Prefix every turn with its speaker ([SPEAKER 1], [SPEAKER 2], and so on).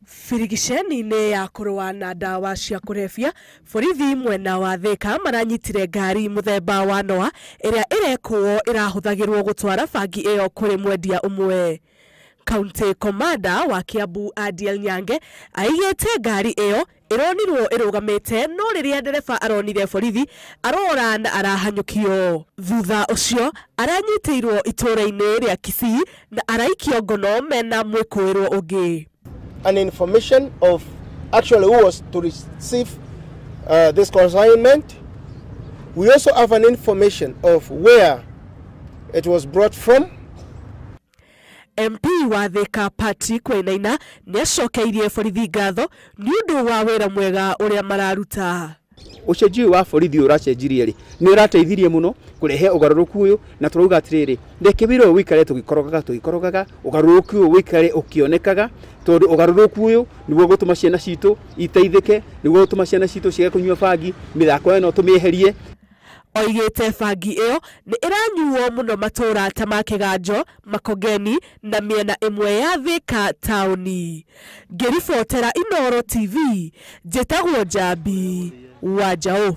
[SPEAKER 1] Birigiceni-inĩ ya kũrũa na ndawa cia kũrebia, borithi mwena wa Thĩka maranyitire ngari mũthemba wa Noah ĩrĩa ĩrekwo ĩrahũthagĩrwo gũtwara bangi ĩyo kũrĩ mwendia ũmwe. County Commander wa Kiambu Adiel Nyange aigĩte ngari ĩyo ĩronirwo ĩrũgamĩte no rĩrĩa ndereba aronire borithi arora na arahanyũkio. Thutha ũcio aranyitĩirwo itũũra-inĩ rĩa Kisii na araikio ngono mena mwĩkũĩrwo ũngĩ.
[SPEAKER 2] An information of actually who was to receive this consignment. We also have an information of where it was brought from.
[SPEAKER 1] MP wa Thika Patrick Wainaina nĩacokeirie borithi ngatho nĩ ũndũ wa wĩra mwega ũrĩa mararuta.
[SPEAKER 3] Ũcenjio ũyũ wa borithi ũyũ ũracenjirie rĩ, nĩ ũrateithirie mũno kũrehe ũgarũrũku ũyũ, na tũrauga atĩrĩrĩ, reke wĩra ũyũ ũikare tũgĩkorogaga tũgĩkorogaga, ũgarũrũku ũyũ ũikare ũkĩonekaga, tondũ ũgarũrũku ũyũ nĩguo gũtũma ciana citũ iteithĩke, nĩguo gũtũma ciana citũ ciage kũnyua bangi, mĩthako ĩno tũmĩeherie.
[SPEAKER 1] Oigĩte bangi ĩyo nĩ ĩranyuo mũno matũũra ta ma Kĩganjo, Makongeni na mĩena ĩmwe ya Thika taũni. Ngĩribotera Inooro TV, njĩtagwo Njambi wa Njaũ.